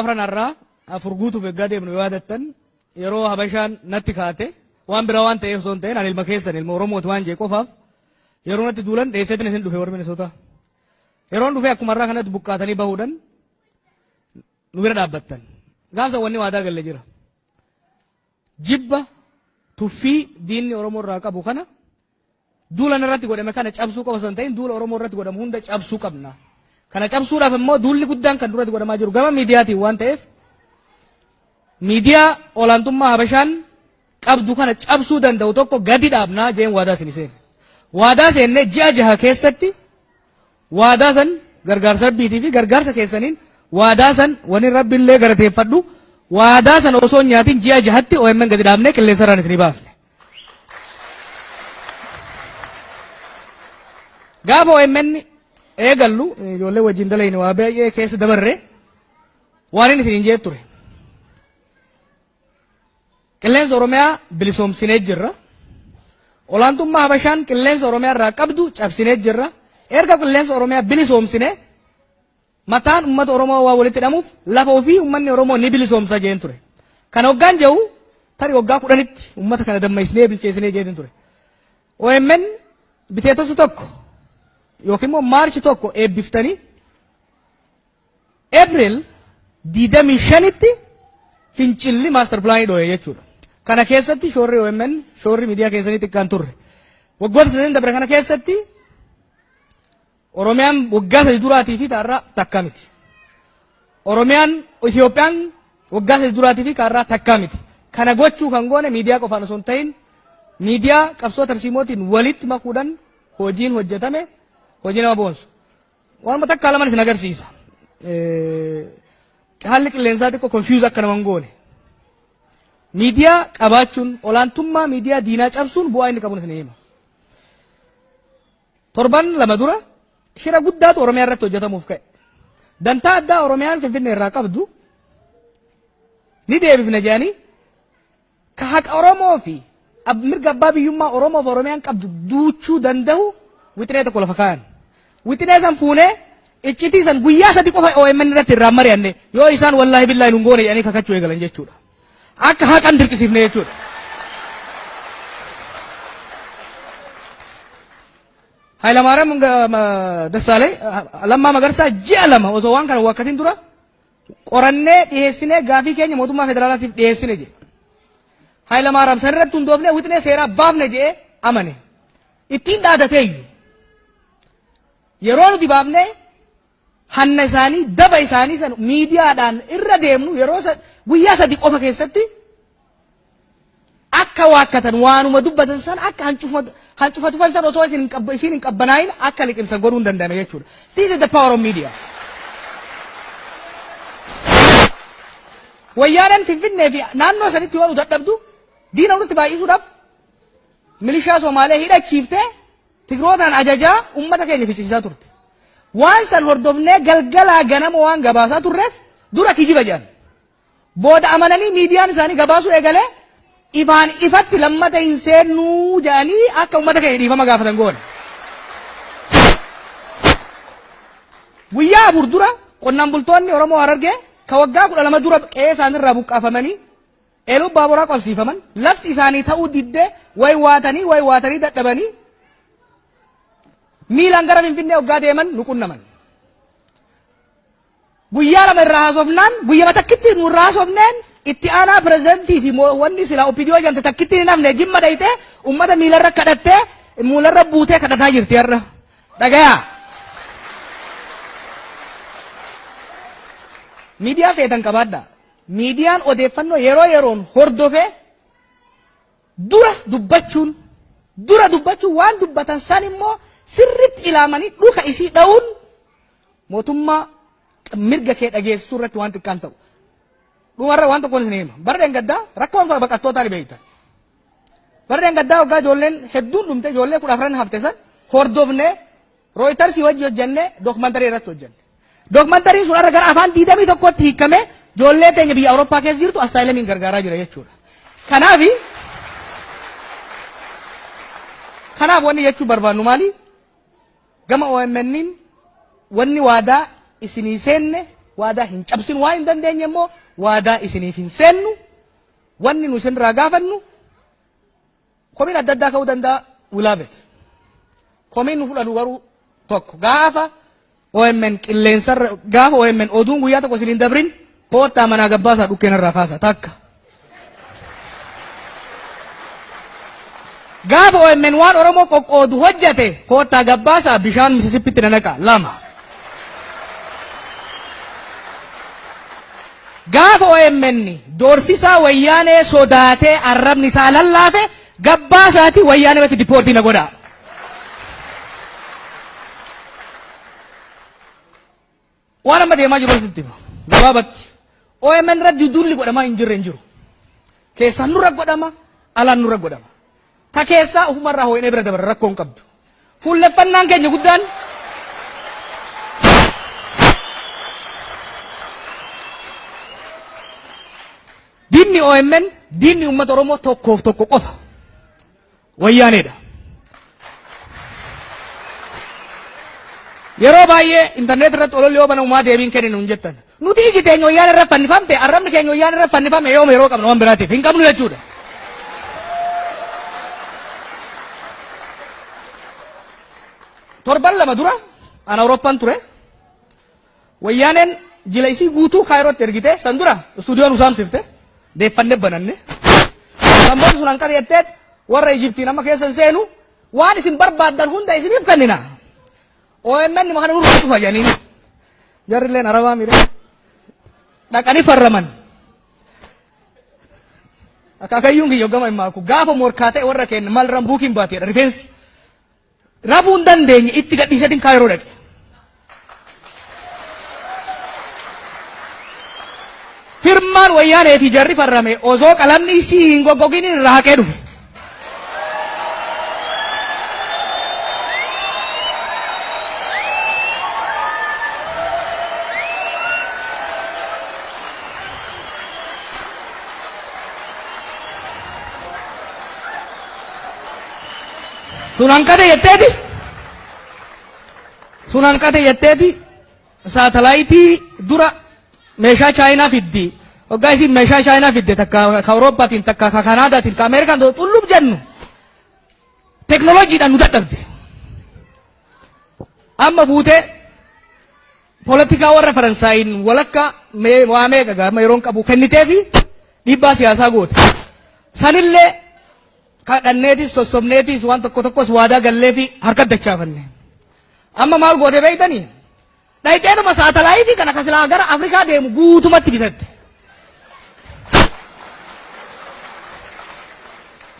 Afran har'aa afur guutuuf eeggaa deemnu yoo yaadattan, yeroo Habashaan natti kaate, waan biraa waan ta'eef osoo hin ta'in, ani ilma keessan, ilma Oromooti waan jee qofaaf yeroo natti duulan dheesseetin isin dhufe warri Minisootaa. Yeroon dhufe akkuma har'aa kanatti buqqaatanii bahuudhaan nu bira dhaabbattan. Gaafsa wanni waadaa galle jira. Jibba tuffii diinni Oromoo irraa qabu kana, duula irratti godhame kana cabsuu qofa osoo hin ta'in, duula Oromoo irratti godhamu hunda cabsuu qabna. Kana cabsuudhaaf immoo duulli guddaan kan duratti godhamaa jiru gama miidiyaatiin waan ta'eef, miidiyaa olaantummaa Habashaan qabdu kana cabsuu danda'u tokko gadi dhaabnaa jeen waadaa isin seene. Waadaa seennee ji'a 6 keessatti waadaa san gargaarsa Rabbiitii fi gargaarsa keessaniin, waadaa san wani Rabbiillee galateeffadhu, waadaa san osoo hin nyaatin ji'a 6tti OMN gadi dhaabnee qilleensarraan isinii baafne. Gaafa OMN eegallu ijoollee wajjin dalayne waa baay'ee keessa dabarre. Waan inni isiniin jee ture. Qilleensa Oromiyaa bilisoomsinee jirra. Olaantummaa Habashaan qilleensa Oromiyaa irraa qabdu cabsinee jirra. Erga qilleensa Oromiyaa bilisoomsine, mataan uummata Oromoo waan walitti hidhamuuf lafa ofii uummanni Oromoo ni bilisoomsa jeen ture. Kana hoggaan jedhu tarii waggaa 10tti uummata kana dammaysnee bilcheessinee jeetin ture. OMN biteetota 1 yookiin immoo Maarchi 1 eebbiftanii April 25tti fincilli master planii dho'e jechuudha. Kana keessatti shoorri OMN, shoorri miidiyaa keessanii xiqqaan turre. Waggoota sadan dabre kana keessatti Oromiyaan waggaa 3 duraatii fi taarraa takka miti. Oromiyaan, Itoophiyaan waggaa 3 duraatii fi kaarraa takka miti. Kana gochuu kan goone miidiyaa qofaan osoo hin ta'in, miidiyaa qabsoo tarsiimootiin walitti makuudhaan hojiin hojjetame hojii nama boonsu. Waanuma takkaa laman isin agarsiisa. Haalli qilleensaa xiqqoo confuse akka nama hin goone. Miidiyaa qabaachuun, olaantummaa miidiyaa diinaa cabsuun bu'aa inni qabuun isin hima. Torban 2 dura shira guddaatu Oromiyaa irratti hojjetamuuf ka'e. Dantaa addaa Oromiyaan Finfinnee irraa qabdu ni deebifna jedhanii, ka haqa Oromoo fi mirga abbaa biyyummaa Oromoo fi Oromiyaan qabdu duuchuu danda'u wixinee tokko lafa kaayan. Wixinee san fuunee iccitii san guyyaa 3 qofa OMN irratti irraa mari'anne, yoo isaan wallaahi billaahi nun goone jedhanii kakachuu eegalan jechuudha. Akka haqan dirqisiifne jechuudha. Hayilamaariyaam Dassaaleny, Lammaa Magarsaa ji'a 2 osoo waan kana wakkatiin dura qorannee dhiyeessinee gaafii keenya mootummaa federaalaatiif dhiyeessine jedhe. Hayilamaariyaam san irratti hundoofnee wixinee seeraa baafne jedhee amane. Ittiin dhaadateeyyu. Yeroo nuti baafnee hanna isaanii, daba isaanii san miidiyaadhaan irra deemnu, yeroo guyyaa 3 qofa keessatti akka waakkatan, waanuma dubbatan san akka hancufa tufan san osoo isin hin qabbanaa'in akka liqimsan godhuun danda'ame jechuudha. This is the power of media. Wayyaaneen Finfinnee fi naannoo sanitti yoo nu dadhabdu, diina nutti baay'isuudhaaf milishaa Somaalee hidhachiiftee Tigrootaan ajajaa uummata keenya ficcisiisaa turte. Waan san hordofnee galgalaa ganama waan gabaasaa turreef dura kijiba jedhan. Booda amananii miidiyaan isaanii gabaasuu eegalee, ifaan ifatti lammata hin seennuu jedhanii akka uummata keenya dhiifama gaafatan goone. Guyyaa 4 dura qonnaan bultoonni Oromoo Harargee ka waggaa 12 dura qe'ee isaaniirraa buqqaafamanii Eeluu Baaburaa qabsiifaman, lafti isaanii ta'uu diddee way waatanii way waatanii dadhabanii miilaan gara Finfinnee waggaa deeman nu qunnaman. Guyyaa 2 irraa haasofnaan, guyyama takkitti nu irraa haasofneen, itti aanaa pirezidantii fi wanni silaa OPDO jedhamte takkitti hin hafne Jimma dhayitee ummata miilarra kadhattee, muularra buutee kadhataa jirti har'a. Dhagayaa. Miidiyaa feetan qabaadhaa. Miidiyaan odeeffannoo yeroo yeroon hordofee dura dubbachuun, waan dubbatan san immoo sirritti ilaamanii dhuka isii dha'uun mootummaa mirga kee dhageessisuu irratti waan xiqqaan ta'u. Dhumarra waan tokkoon isin hima. Bara dheengaddaa rakkoon baqattootaa ni beektan. Bara dheengaddaa waggaa ijoolleen hedduun dhumte, ijoollee 14 hafte san hordofnee Rooyitarsii wajji hojjennee dookumantarii irratti hojjenne. Dookumantariin sun har'a gara afaan 21tti hiikamee ijoollee teenya biyya Awurooppaa keessa jirtu asylum gargaaraa jira jechuudha. Kanaaf wanni jechuu barbaannu maali? Gama OMN'n wanni waadaa isinii seenne Waadaa hin cabsinu waan hin dandeenye immoo waadaa isiniif hin seennu. Wanni nu isinirraa gaafannu komiin adda addaa ka'uu danda'a. We love it. Komiin nu fudhannu garuu tokko gaafa OMN qilleensarra gaafa OMN oduun guyyaa tokko isin hin dabrin koottaa manaa gabbaasaa dhukkeen irraa kaasa takka. Gaafa OMN waan Oromoo qoqqoodu hojjate koottaa gabbaasaa bishaan Misisippitti nanaqa lama. Gaafa OMN doorsisaa wayyaanee sodaatee arrabni isaa lallaafe gabbaasaatii wayyaanee irratti dipoortii na godhaa. Waan amma deemaa jiru asitti hima. Gabaabatti. OMN irratti duulli godhamaa hin jirre hin jiru. Keessaan nurra godhama, alaan nurra godhama. Ta keessaa ofumarraa hoo'inee bira dabarra rakkoo hin qabdu. Fuulleffannaan keenya guddaan diinni OMN diinni uummata Oromoo tokkoof tokko qofa. Wayyaaneedha. Yeroo baay'ee intarneet irratti ololli yoo banamu maa deebiin kenninu hin jettan. Nuti iji teenya wayyaanee irra fannifamte arrabni keenya wayyaanee irra fannifame yooma yeroo qabna waan biraatiif hin qabnu jechuudha. Torban lama dura an Awurooppaan ture. Wayyaaneen jila isii guutuu Kaayirootti ergite san dura istuudiyoo nu saamsifte deeffanne bananne. San booda sun hanqate jetteet warra Ijiptiin amma keessa hin seenu waan isin barbaaddan hunda isiniif kennina. OMN kana nurraa cufa jedhaniin. Jarrilleen Arabaa mire dhaqanii farraman. Akaakayyuun kiyya gama himmaaku gaafa morkaa ta'e warra kenna mal rambuukiin baateedha rifeensi. Rafuu hin dandeenye itti gadhiiseetiin Kaayiroo dhaqe. Firmaan wayyaanee fi jarri farrame osoo qalamni isii hin goggogin irraa haqee dhufe. Sun hanqate jetteeti. Sun hanqate jetteeti saatalaayitii dura meeshaa Chaayinaa fiddi. Hoggaa isin meeshaa Chaayinaa fidde takka ka Awurooppaatiin takka ka Kanaadaatiin ka Ameerikaan xullub jennu teknooloojiidhaan nu dadhabde. Amma fuutee Polotikaa warra Faransaayiin walakka mee waa meeqa gaama yeroon qabu kenniteefi dhiibbaa siyaasaa goote. Sanillee kadhanneetis sossobneetis waan tokko tokkos waadaa galleefi harka dachaafanne. Amma maal goote beektanii? Dhayxeedhuma saatalaayitii kana ka silaa gara Afrikaa deemu guutumatti bitatte.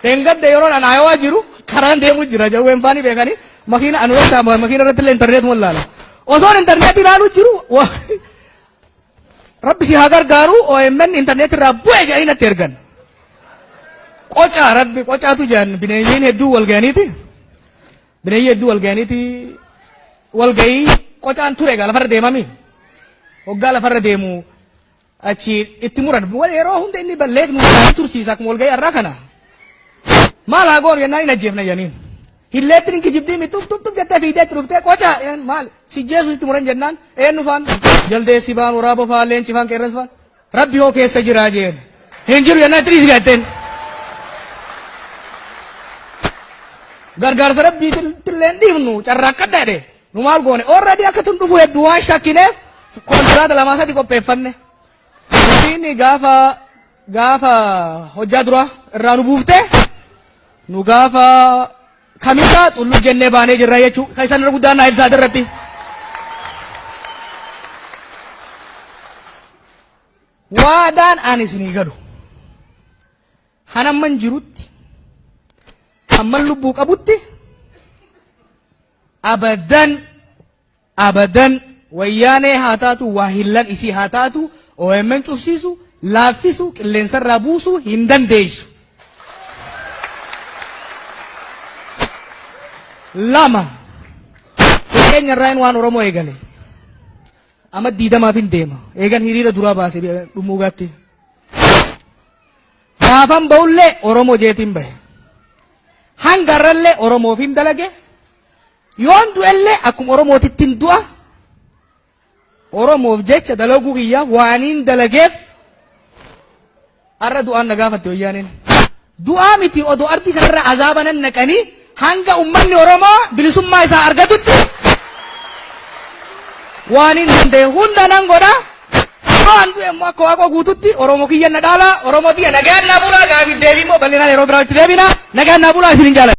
Dheengadda yeroon an Ayowaa jiru karaan deemu jira jawween faanii beekanii makiina anu beektaa makiina irratti illee intarneet wallaala. Osoon intarneet ilaalu jiru rabbi si haa gargaaru OMN intarneet irraa bu'e jedhanii natti ergan. Qocaa rabbi qocaatu jedhan bineeyyiin hedduu wal ga'aniiti. Bineeyyii hedduu wal ga'aniiti wal ga'ii qocaan ture egaa lafarra deemami. Hoggaa lafarra deemu Achi itti muran. Wal yeroo hunda inni balleet nu isaanii tursiisa akkuma walgahii har'aa kana. Maal haa goonu jennaan hin ajjeefna jedhaniin. Hilleettiin hin kijibdii mi tuf tuf tuf jettee fiigdee itti dhuftee qoca maal si jeesu sitti muran jennaan eenyu faan jaldeessi faan waraaboo faan leenci faan qeerransi faan rabbi hoo keessa jiraa jeen. Hin jiru jennaan itti dhiisi jetteen. Gargaarsa rabbiitillee hin dhiifnu carraaqqadha jedhe. Nu maal goone? Already akka tun dhufu hedduu waan shakkineef kontiraata lamaa sadi qopheeffanne. Isiin gaafa gaafa hojjaa duraa irraa nu buufte nu gaafa kamisaa xulluu jennee baanee jirra jechuu kan isaan irra guddaan Naayil Saat irratti. Waadaan ani isinii galu. Hanamman jirutti hamman lubbuu qabutti Abadan abadan wayyaanee haa taatu waa hillan isii haa taatu OMN cufsiisu laaffisu qilleensarraa buusuu hin dandeessu. Lama fakkeenya irraa waan Oromoo eegale. Amma diidamaaf hin deema. Eegan hiriira duraa baase dhummuugaatti. Gaafan ba'ullee Oromoo jeetiin bahe. Hanga irrallee Oromoof hin dalage. Yoon du'ellee akkuma Oromootittin du'a. Oromoof jecha dalaguu kiyyaaf waaniin dalageef har'a du'aan na gaafatte Wayyaaneen. Du'aa miti, odoo ardii kanarra azaaba nan naqanii, hanga ummanni Oromoo bilisummaa isaa argatutti waaniin danda'e hunda nan godha. Yeroo an du'e immoo akka Waaqa guututti Oromoo kiyya na dhaala, Oromoo tiyya, nagaan naa bulaa. Gaafiif deebii immoo bal'inaan yeroo biraa itti deebina. Nagaan naa bulaa, isin hin jaaladha.